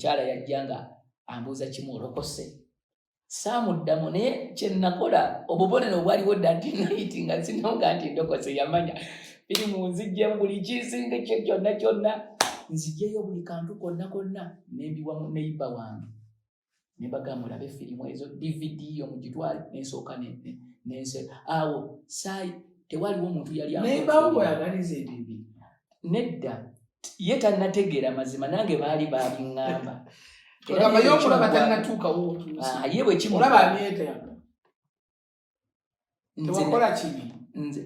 Omukyala yajja nga ambuuza kimu, "Olokose?" Saamuddamu, naye kyenakola, obubonero obwaliwo dda nti night nga sinonga nti ndokose, yamanya firimu nzijjemu buli kisinga kye kyonna kyonna, nzijjeyo buli kantu konna konna, nembiwa mu neighbor wange, nembagamba, "Mulabe firimu ezo, DVD yo mugitwale." Nensooka nense awo saayi tewaliwo omuntu yali Naye bawo bweyagaliza ebibi. Nedda, ye tannategeera mazima, nange baali babiŋŋamba. Ogamba ye omulaba tannatuukawo otuuse. Ah, ye bwe kimu Olaba abyetaaga. Tewakola kibi. Nze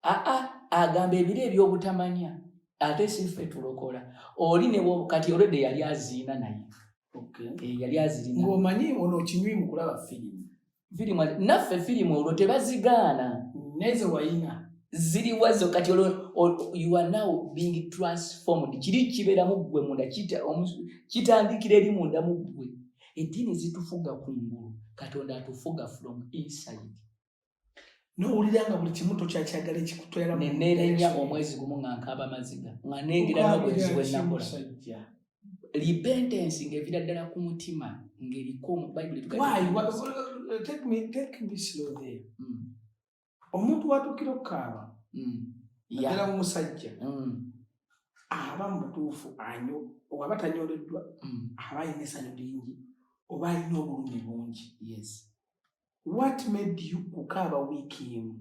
aa agamba ebiro ebyobutamanya, ate si ffe tulokola oli ne kati olwedde yali aziina naye. Eh, yali azirina. Ng'omanyi ono okinywi mu kulaba firimu. Firimu naffe, firimu olwo tebazigaana. Neze wayina. Ziriwazo kati olwo you are now being transformed. Kiri kibeera mu ggwe munda, kitandikira eri munda mu ggwe. Eddiini zitufuga kungulu, Katonda atufuga from inside. Nowulira nga buli kimu tokyakyagala ekikutwala. Nenenenya omwezi gumu nga nkaaba maziga, nga nengera n'obwenzi bwe nakola. Musajja. Repentance ng'evira ddala ku mutima, ng'eriko mu Bayibuli. Why? Take me slow there. Omuntu watuukira okukaaba, naddala mu musajja, aba mu butuufu anyo aba tanyoleddwa, aba alina essanyu lingi oba alina obulumi bungi. What made you kukaaba wiiki emu?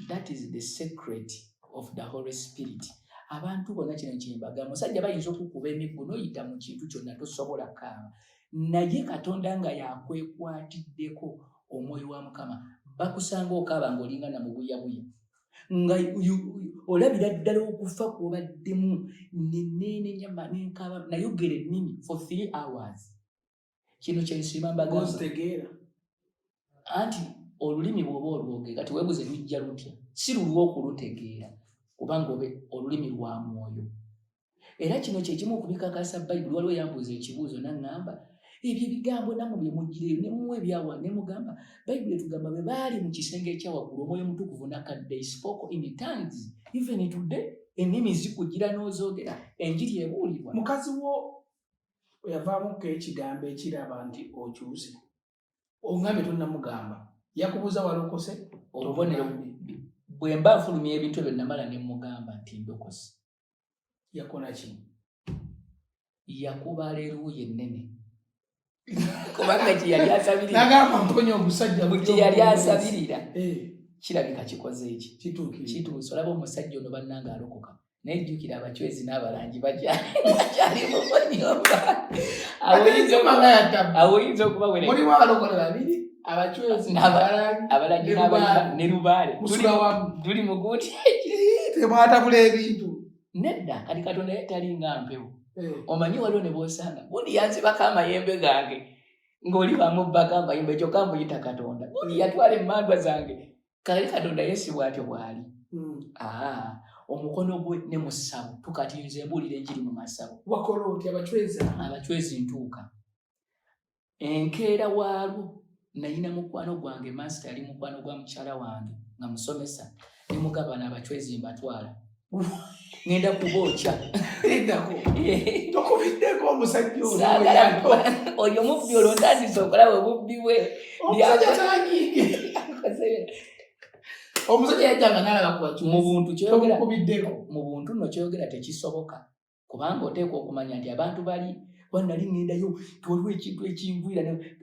That is the secret of the Holy Spirit. Abantu bonna kino kyembaga, musajja bayinza okukuba emiggo noyita mu kintu kyonna, tosobola kaaba, naye Katonda nga yakwekwatiddeko, omwoyo wa Mukama, bakusanga okaaba ng'olinga namubuyabuya, nga olabira ddala okufa kwobaddemu. Neneenenyama nenkaaba, nayogera ennimi for 3 hours. Kino kyensiima mbagamba. Ng'ozitegeera. Anti olulimi bw'oba olwogera, kati weebuze lujja lutya? Si lulwa okulutegeera, kubanga obe olulimi lwa mwoyo. Era kino kyekimu okubikakasa Bayibuli. Waliwo yambuuza ekibuuzo naŋŋamba, "Ebyo ebigambo nammwe bye mugireyo ne muwa ebyawa?" Ne mugamba, Bayibuli etugamba bwe baali mu kisenge ekyawaggulu, Omwoyo Mutukuvu nakadde, spoke in tongues. Even today ennimi zikugira n'ozoogera, enjiri ebuulirwa. Mukazi wo yavaamuko ekigambo ekiraba nti okyuse? Ongambye tonnamugamba, yakubuuza walokose? Obubonero bwe mba nfulumya ebintu ebyo, namala ne mugamba nti ndokose. Yakola ki? Yakuba aleruuya ennene, kubanga kyeyali asabirira Nagamba, "Mponya ogusajja." Kyeyali asabirira kirabika kikoze eki? Kituukire. Kituuse. Olaba omusajja ono bannanga alokoka, naye jjukira abacwezi n'abalangi bakyali mumanyumba. Awo oyinza okuba were Mulimu abalokole babiri, abacwezi, abalangi, abalangi ne n'abayimba ne lubaale. Musula wamu. Tuli muguti. Temwatabula ebintu. Nedda, kati Katonda ye talinga mpewo. Omanyi waliwo ne bwosanga gundi yanzibako amayembe gange, ng'oli bamubbako amayembe, kyokka muyita Katonda. Gundi yatwala emmandwa zange. Kale Katonda ye si bw'atyo bw'ali. Aa, omukono gwe ne mu ssabo tukati nze mbuulira enjiri mu masabo. Wakola otya abacwezi? Abacwezi ntuuka enkeera waalwo, nayina mukwano gwange mansita, yali mukwano gwa mukyala wange nga musomesa, ne mugabana, "Abacwezi mbatwala, ngenda kubookya." Eddako tokubiddeko omusajja ono? Saagala oyo mubbi, olwo ntandise okulaba obubbi bwe. Omusajja tanyiige. Omusajja yajjanga n'alaba ku bacwezi. Mu buntu kyoyogera Tomukubiddeko? Mu buntu nno kyogera tekisoboka, kubanga oteekwa okumanya nti abantu bali wanali ŋŋendayo, waliwo ekintu ekingwira.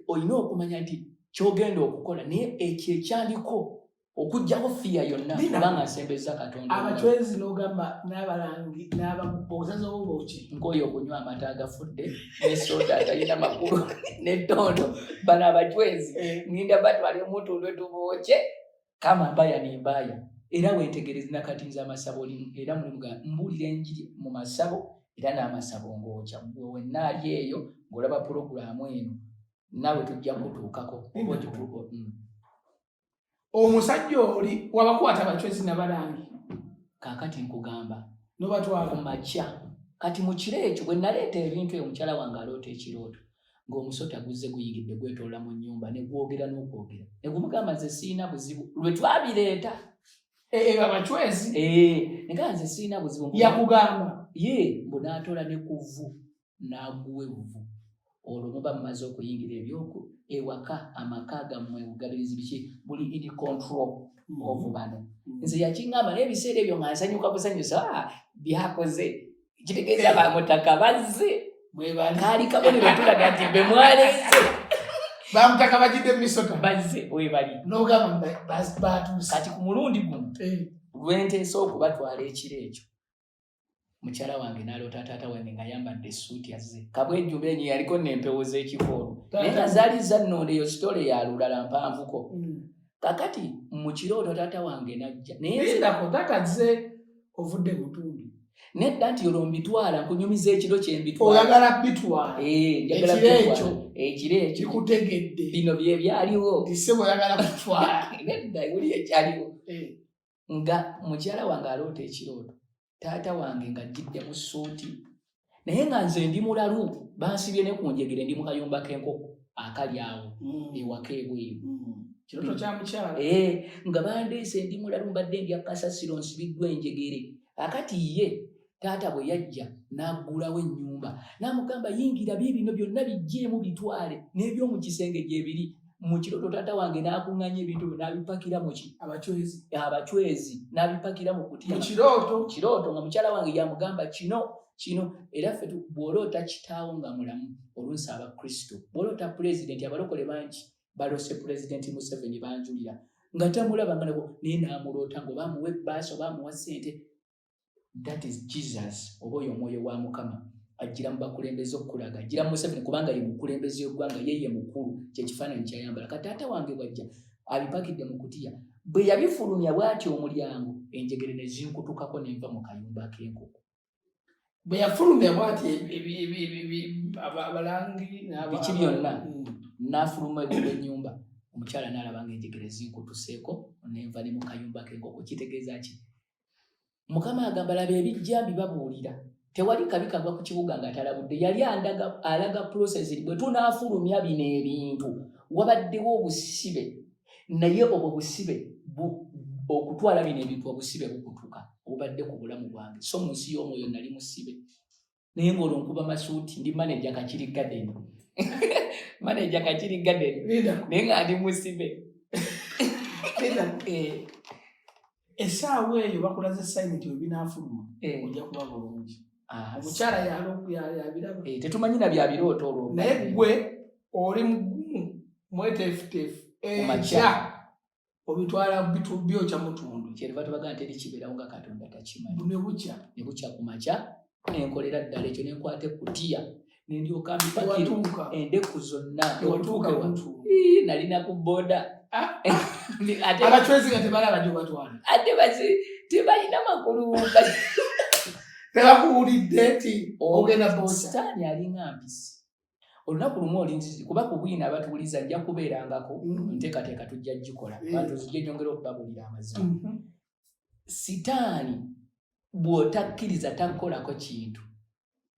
Olina okumanya nti kyogenda okukola, naye ekyo ekyandiko okuggyaho fiya yonna, Lina. kubanga nsembeza Katonda. Abacwezi n'ogamba n'abalangi n'abaosazewo boki? Nkoye okunywa amata agafudde ne soda atalina makulu neddondo. Bano abacwezi ngenda batwala emutundwe tubookye kama mbaya nimbaya. Era wentegereza nakati nze amasabo era mulimu ga mbuulira enjiri mu masabo, era n'amasabo ng'okya. Gwe wenna ali eyo ng'olaba pulogulaamu eno, naawe tujja kutuukako oba ogituuka. Omusajja oli wabakwata abacwezi nabalangi? Kaakati nkugamba, Nobatwala? Ku makya kati mu kiro ekyo bwe naleeta ebintu ebyo, mukyala wange aloota ekirooto ng'omusota guzze guyingidde, gwetoola mu nnyumba, ne gwogera n'okwogera, ne gumugamba, "Nze siina buzibu lwe twabireeta." Abacwezi? Negamba, "Nze siina buzibu." Yakugamba? Ye mbu n'atoola ne ku vvu n'aguwa evvu. Olwo muba mumaze okuyingira ebyoku ewaka, amaka gammwe, obugabirizi, biki, buli in control of bano. Nze yakiŋŋamba, naye ebiseera ebyo nga nsanyuka busanyusa. Ah, byakoze kitegeeza bamutaka bazze. Mwebali. Kaali kabonero tulaga nti be mwaleeze. Bamutaka bagidde Minnesota. Bazze, webali. N'ogamba batuuse. Kati ku mulundi guno lwenteesa okubatwala ekiro ekyo, mukyala wange n'aloota taata wange ng'ayambadde essuuti azze kabwejjuba enyo, yaliko nempewo z'ekikoolo, naye nga zaali zannonda. Eyo story ya lulala mpanvuko. Kakati mu kirooto taata wange najja, naye nze Lindako, taata azze ovudde mutundu? Nedda, nti olwo mbitwala, nkunyumiza ekiro kyembitwala. Oyagala bitwala? Eh, njagala Ekiro bitwala. ekyo. Ekiro ekyo. Kikutegedde. Bino bye byaliwo. Nti ssebo oyagala kutwala. Nedda, wuli ekyaliwo nga mukyala wange aloota ekirooto taata wange ng'ajjidde mu ssuuti, naye nga nze ndi mulalu, bansibye ne ku njegere, ndi mu kayumba k'enkoko akali awo ewaka ebweru. Kirooto kya mukyala. Eh, nga bandeese, ndi mulalu, mbadde ndya kasasiro, nsibiddwa enjegere. Akati ye taata bwe yajja n'aggulawo ennyumba n'amugamba, "Yingira, biibino byonna bijjeemu bitwale n'ebyomu kisenge gyebiri." Mu kirooto taata wange n'akuŋŋanya ebintu byo n'abipakira mu ki? Abachwezi. Abachwezi, n'abipakira mu kutiya. Mu kirooto? Kirooto, nga mukyala wange yamugamba kino kino. Era ffe bw'oloota kitaawo nga mulamu, olunsi abakristo, bw'oloota pulezidenti, abalokole bangi balose Pulezidenti Museveni, banjulira nga tamulaba nga nako, naye n'amuloota nga oba amuwa ebbaasa oba amuwa ssente. That is Jesus, oba oyo omwoyo wa Mukama ajjira mu bakulembeze okukulaga, ajjira mu Museveni kubanga ye mukulembeze w'eggwanga, ye ye mukulu, kyekifaananyi kyayambala. Kati taata wange bwajja abipakidde mu kutiya, bwe yabifulumya bw'atyo omulyango, enjegere ne zinkutukako nenva mu kayumba k'enkoko. Bwe yafulumya bwati abalangi Biki byonna. N'afuluma ebweru ennyumba, omukyala n'alaba nga enjegere zinkutuseeko nenva ne mu kayumba k'enkoko. Kitegeeza ki? Mukama agamba, "Laba, ebijja mbibabuulira." Tewali kabi kagwa ku kibuga nga talabudde. Yali andaga, alaga process bwe tunaafulumya bino ebintu. Wabaddewo obusibe, naye obwo busibe okutwala bino ebintu, obusibe bukutuka obubadde ku bulamu bwange. So mu nsi y'omwoyo nali musibe, naye ng'olwo nkuba masuuti, ndi manager Kakiri Garden, manager Kakiri Garden, naye nga ndi musibe. Eh. Essaawa eyo bakulaze sign nti webinaafuluma ojja kuba bulungi. Ah, omukyala yabiraba. Eh, tetumanyi na bya birooto olwo. Naye gwe oli mugumu, mweteefuteefu. Makya. Enkya obitwala byokya mutundu. Kyeriva tubaga nti eri kibeerawo nga Katonda takimanyi. Ne bukya. Ne bukya ku makya, nenkolera ddala ekyo, nenkwata ekutiya nendyoka mbipakira. Ewatuuka. Endeku zonna. Ewatuuka. Ewa. Mutundu. Ii, nalina ku boda. Ate Abachwezi nga tebalaba gyobatwala. Ate basi tebalina makulu. Tebakuwulidde nti ogenda bokya. Sitaani alinga mpisi. Olunaku lumu olinzizi kuba ku bwina abatuwuliza nja kubeerangako. Nteekateeka tujja gikola. Bantu zijje nyongera okubabuulira amazima. Sitaani bw'otakkiriza takukolako kintu.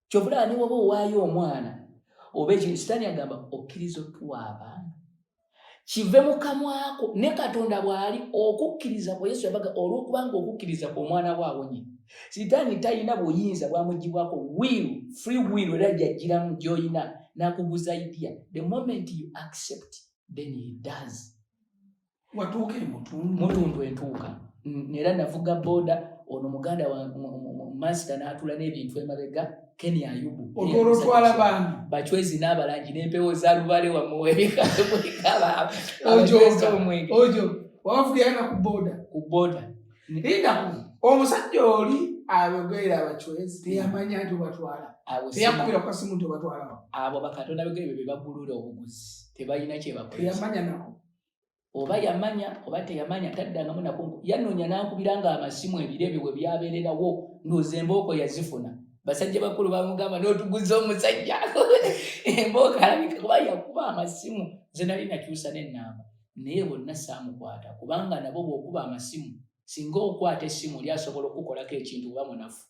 Kyovulaba ne woba owaayo omwana oba ekintu, sitaani agamba, "Okkiriza otuwa abaana?" Kive mu kamwako ne Katonda bw'ali okukkiriza kwa Yesu yabaga olw'okubanga okukkiriza ku omwana we awonye. Sitaani talina buyinza bwamugibwako will, free will, era gyajjiramu gy'olina n'akuguza idea. The moment you accept, then he does. Watuuka emutundu? Mutundu entuuka. Era navuga boda, ono muganda wa master n'atula n'ebintu emabega, Ken Ayubu. Otwola otwala bandi. Bachwezi n'abalangi n'empewo za lubale wamuwe. Ojoga. Omwenge. Ojo wabavugirana ku boda? Ku boda. Lindaku, omusajja oli ayogerera abachwezi teyamanya nti obatwala? Abo Teyakubira ku kasimu nti obatwalawa? Abo bakatonda begere be bagulula obuguzi, tebalina kyebakola. Teyamanya nako? Oba yamanya oba teyamanya, taddangamu nako. Yanoonya n'ankubira nga amasimu ebiro ebyo bwe byabeererawo, ndowooza embooko yazifuna. Basajja bakulu bamugamba, "N'otuguza omusajja embooko." Alabika kuba yakuba amasimu, nze nali nakyusa n'ennamba, naye bonna saamukwata kubanga nabo bw'okuba amasimu, singa okwata essimu oli asobola okukukolako ekintu oba munafu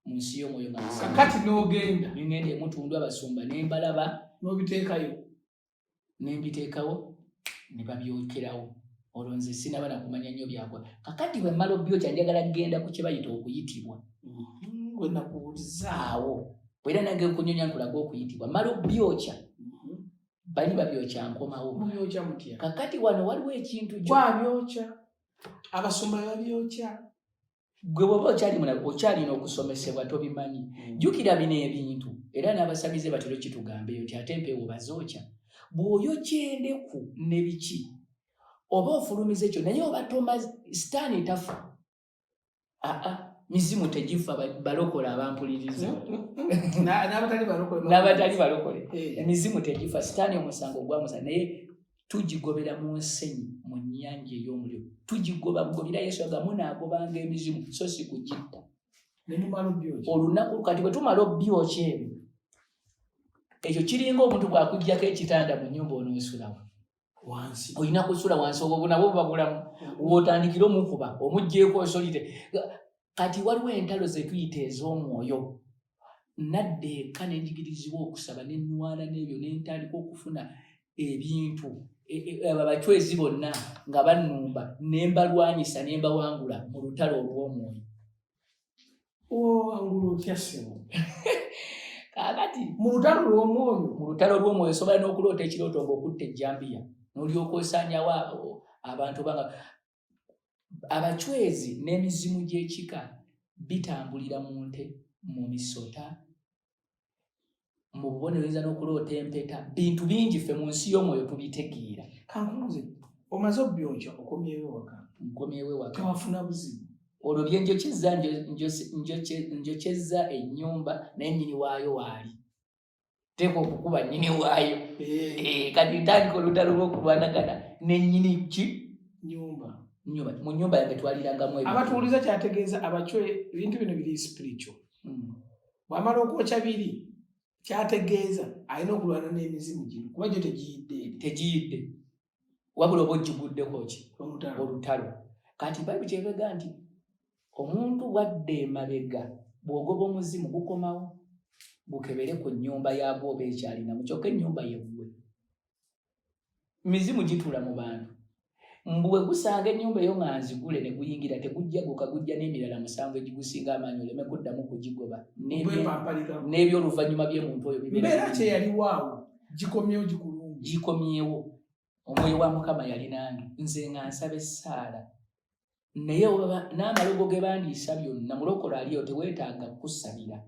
mu nsi y'omwoyo nga musajja. Kakati n'ogenda. Nengenda emutundu, abasumba nembalaba. N'obiteekayo. Nembiteekawo ne babyokerawo. Olwo nze sinaba nakumanya nnyo byakwa. Kakati bwe mmala obyokya, njagala kgenda ku kye bayita okuyitibwa. Gwe nakubuuliza. Awo era nange nkunyonya nkulaga okuyitibwa, mmala obyokya. Bali babyokya nkomawo. Mubyokya mutya? Kakati wano waliwo ekintu gwabyokya, abasumba babyokya. Gwe bwoba okyali mulabe, okyalina okusomesebwa, tobimanyi. Jjukira bino ebintu, era n'abasamize batera kitugambeyo nti ate empeewo bazookya. Bw'oyokya endeku ne biki, oba ofulumiza ekyo, naye oba toma sitaani tafa. Aa, mizimu tegifa. Balokole abampuliriza n'abatali balokole. N'abatali balokole, emizimu tegifa. Sitaani omusango gwamusa, naye tugigobera mu nsenyi, mu nnyanja ey'omuliro. Tugigoba bugobera. Yesu aga munaagobanga emizimu, so si kugitta. Nemumala obyokya. Olunaku kati bwe tumala obyokya ebyo, ekyo kiringa omuntu bw'akuggyako ekitanda mu nnyumba, onoosulawo? Wansi. Olina kusula wansi. Obwo nabwo buba bulamu, wotandikira omukuba, omuggyeko osolite. Kati waliwo entalo zetuyita ez'omwoyo. Nadda eka nenjigirizibwa okusaba, nenwana n'ebyo, nentandika okufuna ebintu. Abo abacwezi bonna nga bannumba, nembalwanyisa, nembawangula mu lutalo olw'omwoyo. Owangula otya, ssebo? Kaakati mu lutalo lw'omwoyo. Mu lutalo lw'omwoyo osobola n'okuloota ekirooto ng'okutta ejjambiya, n'olyoka osaanyawo abantu. Banga abacwezi n'emizimu gy'ekika bitambulira mu nte, mu misota, mu bubonero. Oyinza n'okuloota empeta, bintu bingi. Ffe mu nsi y'omwoyo tubitegeera. Kankubuuze, omaze obyokya, okomyewo waka? Nkomyewo ewaka. Tewafuna buzibu? Olwo byenjokyezza, njokyezza ennyumba, naye nnyini waayo waali teeka okukuba nnyini waayo. Kati ntandika olutalo lw'okulwanagana nennyini ki? Nyumba. Nyumba. Mu nyumba yange twalirangamu ebintu. Abatuwuliza, kyategeeza abacwe ebintu bino biri spiritual. Bw'amala okwokya biri, kyategeeza alina okulwana n'emizimu gino, kuba gyo tegiyidde eri. Tegiyidde, wabula oba ogiguddeko ki? Olutalo. Olutalo. Kati Bayibuli kyevega nti omuntu bwadda emabega, bw'ogoba omuzimu gukomawo gukebere ku nnyumba yaagwo oba ekyalinamu. Kyokka ennyumba yeggwe, mizimu gituula mu bantu. Mbu bwe gusanga ennyumba eyo nga nzigule ne guyingira, tegujja guka, gujja n'emirala musanvu egigusinga amaanyi, oleme kuddamu kugigoba. Okwepampalikamu. N'ebyoluvannyuma by'omuntu oyo bibeera mbeera bingi. Kyeyaliwo awo gikomyewo gikulungi. Gikomyewo. Omwoyo wa Mukama yali nange, nze nga nsaba essaala, naye n'amalogo ge bandiisa byonna. Mulokola aliyo, teweetaaga kusabira,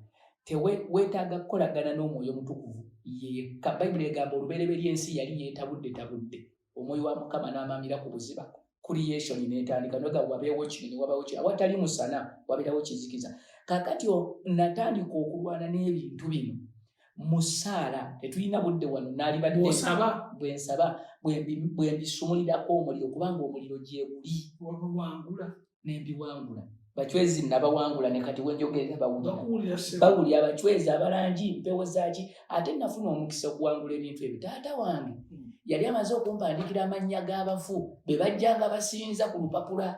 weetaaga kukolagana n'Omwoyo Omutukuvu yekka. Bayibuli egamba olubereberye ensi yali yeetabudde tabudde, Omwoyo wa Mukama n'amaamira ku buziba, creation n'etandika. Noga wabeewo kino ne wabawo kino, awatali musana wabeerawo kizikiza. Kakati natandika okulwana n'ebintu bino mu ssaala. Tetulina budde wano, naalibadde Bw'osaba. Bwe nsaba, bwe mbisumulirako omuliro, kubanga omuliro gyeguli. Wabuwangula. Nembiwangula. Bacwezi nabawangula, ne kati wenjogerera bawulira. Bakuwulira, ssebo. Bawulira. Abacwezi, abalangi, mpewo zaaki. Ate nafuna omukisa okuwangula ebintu ebyo. Taata wange yali amaze okumpandikira amannya g'abafu be bajjanga basinza ku lupapula,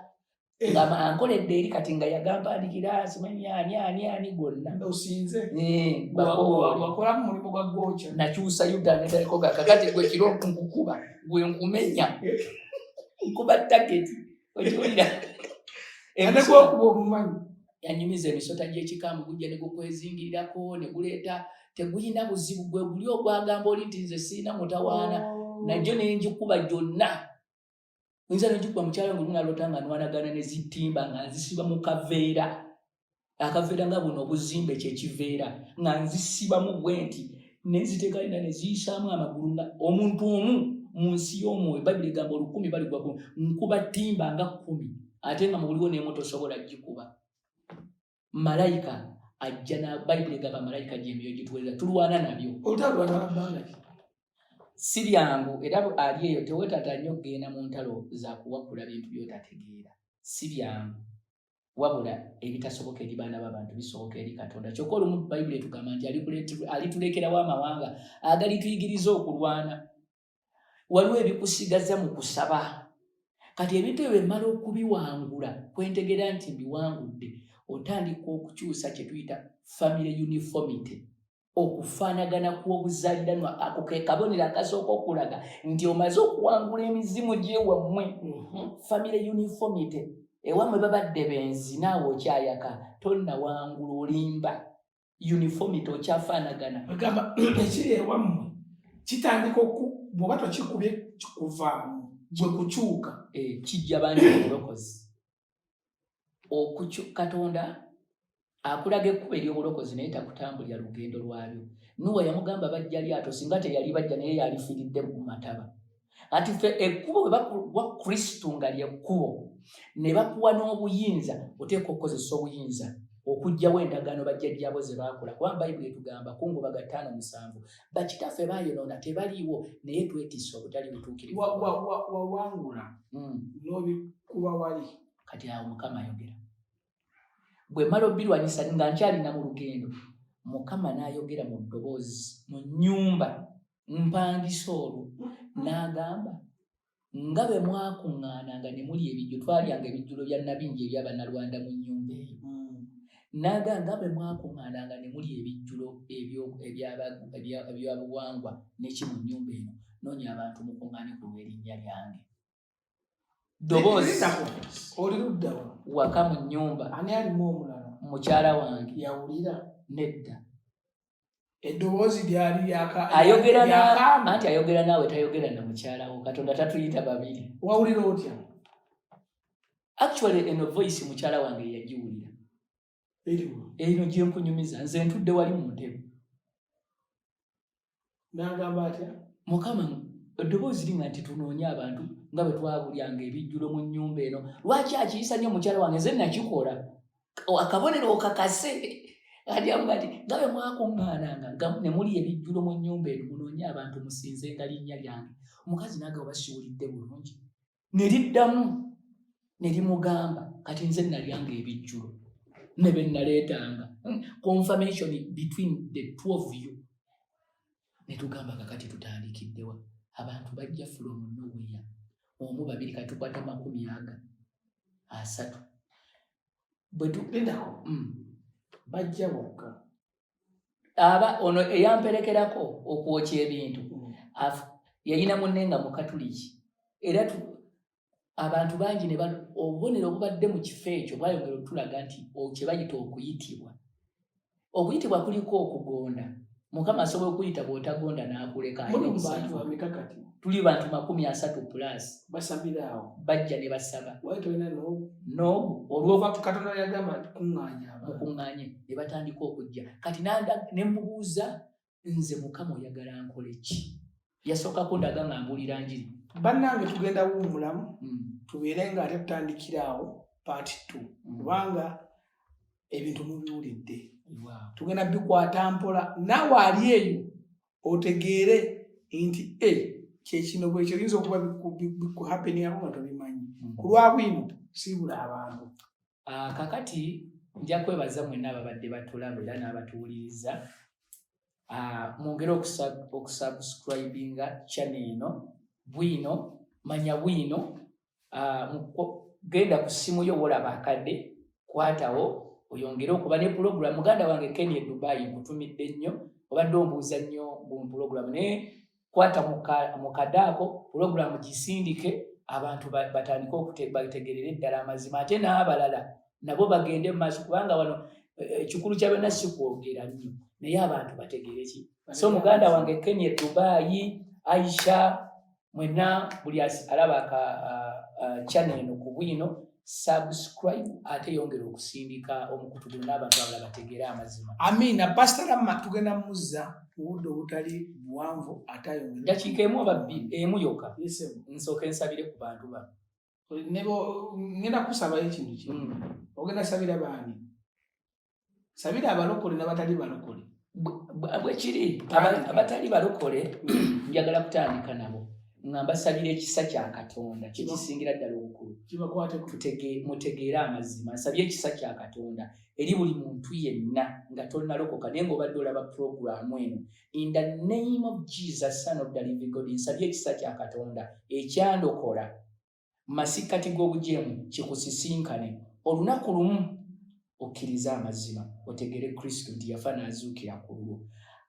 nga ankoledde eri. Kati nga yagampandikira, simanyi ani ani ani gonna. Osinze. Bakoole. Wakolamu mulimu gwa gwokya. Nakyusa yuda netalikoga. Kakati gwe kiro nkukuba, gwe nkumenya, nkuba target, okiwulira? Ate gwokuba omumanyi. Yanyumiza emisota gy'ekikamu, gujja ne gukwezingirirako ne guleeta, tegulina buzibu. Gwe guli ogwagamba oli nti nze siina mutawaana, najjo nenjikuba gyonna. Nza nenjikuba mukyala wange. Lunalota nga nwanagana ne zitimba, nga nzisiba mu kaveera, akaveera nga buno obuzimbe, kyekiveera, nga nzisibamu bwe nti, nenziteeka nina neziyisaamu amagulu, nga omuntu omu mu nsi y'omwoyo. Bayibuli egamba 1000 baligwa ku nkuba timba nga 10, ate nga mu buliwo n'emu tosobola gikuba. Malayika ajja na Bayibuli egamba malayika gyemyoyo gituweereza, tulwana nabyo. Olutalo lwatwala bbanga ki? Si byangu. Era ali eyo teweetata nnyo kugenda mu ntalo za kuwakula bintu by'otategeera. Si byangu, wabula ebitasoboka eri baana b'abantu bisoboka eri Katonda. Kyokka olumu Bayibuli etugamba nti alitulekerawo amawanga agalituyigiriza okulwana. Waliwo ebikusigaza mu kusaba. Kati ebintu ebyo bemmala okubiwangula, kwentegeera nti mbiwangudde, otandika okukyusa kye tuyita family uniformity, okufaanagana kw'obuzaaliranwa. Ako ke kabonero akasooka okulaga nti omaze okuwangula emizimu gyewammwe. Family uniformity, ewammwe babadde benzi, naawe okyayaka, tonnawangula, olimba. Uniformity, okyafaanagana. Agamba ekiri ewammwe. Kitandika bw'oba tokikubye kikuvaamu, gwe kukyuka. Eh, kijja bangi mu bulokozi. Katonda akulaga ekkubo ery'obulokozi, naye takutambulira lugendo lwabyo. Nuwa yamugamba bajja lyato, singa teyali bajja, naye yalifiiridde mu mataba. Ati ffe ekkubo bwe bakuwa Kristo nga lyekkubo, ne bakuwa n'obuyinza, oteekwa okukozesa obuyinza okuggyawo endagaano bajjajjaabo ze baakola, kuba Bayibuli etugamba kungubaga 5:7, bakitaffe baayonoona, tebaliiwo, naye twetisse obutali butuukirivu. Wawangula n'obikuba wali. Kati awo Mukama ayogera. Bwe mala obirwanyisa nga nkyalina mu lugendo, Mukama n'ayogera mu ddoboozi mu nnyumba mpangisa olwo, n'agamba, "Nga bwe mwakuŋŋaananga ne mulya ebijjulo," twalyanga ebijjulo bya nabingi eby'Abannalwanda mu nnyumba eyo. N'agamba, "Nga bwe mwakuŋŋaananga ne mulya ebijjulo ebyabuwangwa neki mu nnyumba eno, noonya abantu mukuŋŋaane ku lw'erinnya lyange." Ddoboozi. Oli luddawa? Waka mu nnyumba. Ani alimu omulala? Mukyala wange. Yawulira? Nedda. Eddoboozi lyali lyaka Ayogera anti ayogera naawe, tayogera na mukyalawo. Katonda tatuyita babiri. Wawulira otya? Actually, eno voice mukyala wange yagiwulira. Eno gyenkunyumiza, nze ntudde wali mu ntebe. N'agamba atya? Mukama eddoboozi linga nti, "Tunoonye abantu nga bwe twabulyanga ebijjulo mu nnyumba eno." Lwaki akiyisa nnyo mukyala wange? Nze nakikola akabonero okakase. Kati amuga nti, "Nga bwe mwakuŋŋaananga ne muli ebijjulo mu nnyumba eno, munoonye abantu musinzenga linnya lyange." Omukazi naga, "Oba siwulidde bulungi?" Ne liddamu ne limugamba, "Kati nze nalyanga ebijjulo ne be naleetanga." Confirmation between the two of you. Ne tugamba, "Kakati tutandikiddewa?" Abantu bajja from nowhere, omu, babiri, kati tukwata 30. Bwetulindako. Bajja bokka? Aba ono eyamperekerako okwokya ebintu yalina munne nga Mukatuliki, era abantu bangi ne obubonero obubadde mu kifo ekyo bwayongera okutulaga nti kye bayita okuyitibwa, okuyitibwa kuliko okugonda. Mukama asobola okuyita, bw'otagonda n'akuleka. Tuli bantu 30 plus. Basabiraawo? Bajja ne basaba. N'ogu olwokatonda yagamba kuŋŋaanya. Mukuŋŋaanye, ne batandika okujja. Kati ne mubuuza nze, "Mukama, oyagala nkole ki?" Yasooka kundaga nga mbuulira njiri. Bannange, tugenda wummulamu. Tubeere nga ate tutandikiraawo part two, kubanga ebintu mubiwulidde, tugenda bikwata mpola. Naawe ali eyo otegeere nti e kyekino bwekyo oyinza okuba bikuhappeningako nga tobimanyi. Ku lwa bwino siibula abantu. Ah, kakati nja kwebaza mwenna ababadde batulaba era n'abatuwuliriza. Ah, mwongere okusubscribinga channel eno bwino, manya bwino. Ah, genda ku ssimu yo, wolaba akadde, kwatawo oyongere okuba ne pulogulamu. Muganda wange Ken e Dubai, nkutumidde nnyo, obadde ombuuza nnyo mu pulogulamu, naye kwata mu kadde ako, pulogulamu gisindike, abantu batandike bategerere ddala amazima, ate n'abalala nabo bagende mu maaso, kubanga wano ekikulu kya byonna si kwogera nnyo, naye abantu bategeere ki. So muganda wange Ken e Dubai, Aisha, mwenna buli alaba ka channel eno ku bwino, subscribe, ate yongera okusindika omukutu guno n'abantu abalala bategeere amazima. Amiina. Pastor Ramma tugenda muzza mu budde obutali buwanvu, ate ayongere. Dakiika emu oba bbiri, emu yokka, nsooke nsabire ku bantu bano. Ngenda kusabayo ekintu kimu. Ogenda sabira baani? Sabira abalokole n'abatali balokole. Bwe kiri, abatali balokole njagala kutandika nabo nga mbasabira ekisa kya Katonda, kyekisingira ddala obukulu. Kibakwateko. Mutegeere amazima. Nsabye ekisa kya Katonda eri buli muntu yenna nga tonnalokoka naye ng'obadde olaba puroguramu eno. In the name of Jesus, Son of the living God, nsabye ekisa kya Katonda ekyandokola masikkati g'obujeemu kikusisinkane olunaku lumu, okkirize amazima, otegere Kristo nti yafa n'azuukira ku lulwo.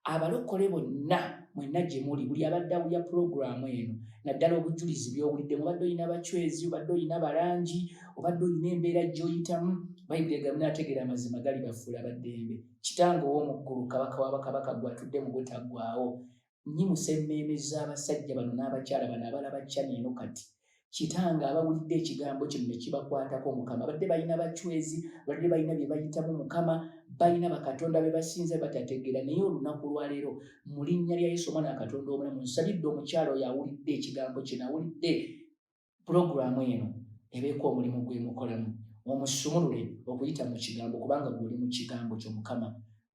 Abalokole bonna mwenna gye muli, buli abadde awulya puroguramu eno, naddala obujulizi by'owulidde, mubadde olina bacwezi, obadde olina balangi, obadde olina embeera gy'oyitamu, Bayibuli egamba, "Naategeera amazima gali bafuula baddembe." Kitange ow'omu ggulu, Kabaka w'abakabaka, gwe atudde mu butaggwaawo. Nnyimusa emmeeme z'abasajja bano n'abakyala bano abalaba channel eno kati. Kitange, abawulidde ekigambo kino ne kibakwatako, Mukama, badde balina bacwezi, badde balina bye bayitamu, Mukama, balina bakatonda be basinza batategeera. Naye olunaku lwaleero, mu linnya lya Yesu, Omwana wa Katonda omulamu, nsabidde omukyala oyo awulidde ekigambo kino, awulidde pulogulaamu eno, ebeeko omulimu gwemukolamu, omusumulule okuyita mu kigambo, kubanga gwoli mu kigambo kyo. Mukama,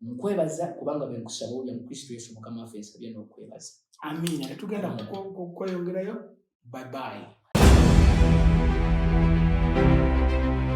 nkwebaza kubanga bwe nkusaba owulira. Mu Kristo Yesu Mukama waffe nsabye n'okwebaza. Amiina. Tetugenda kweyongerayo. Bye bye.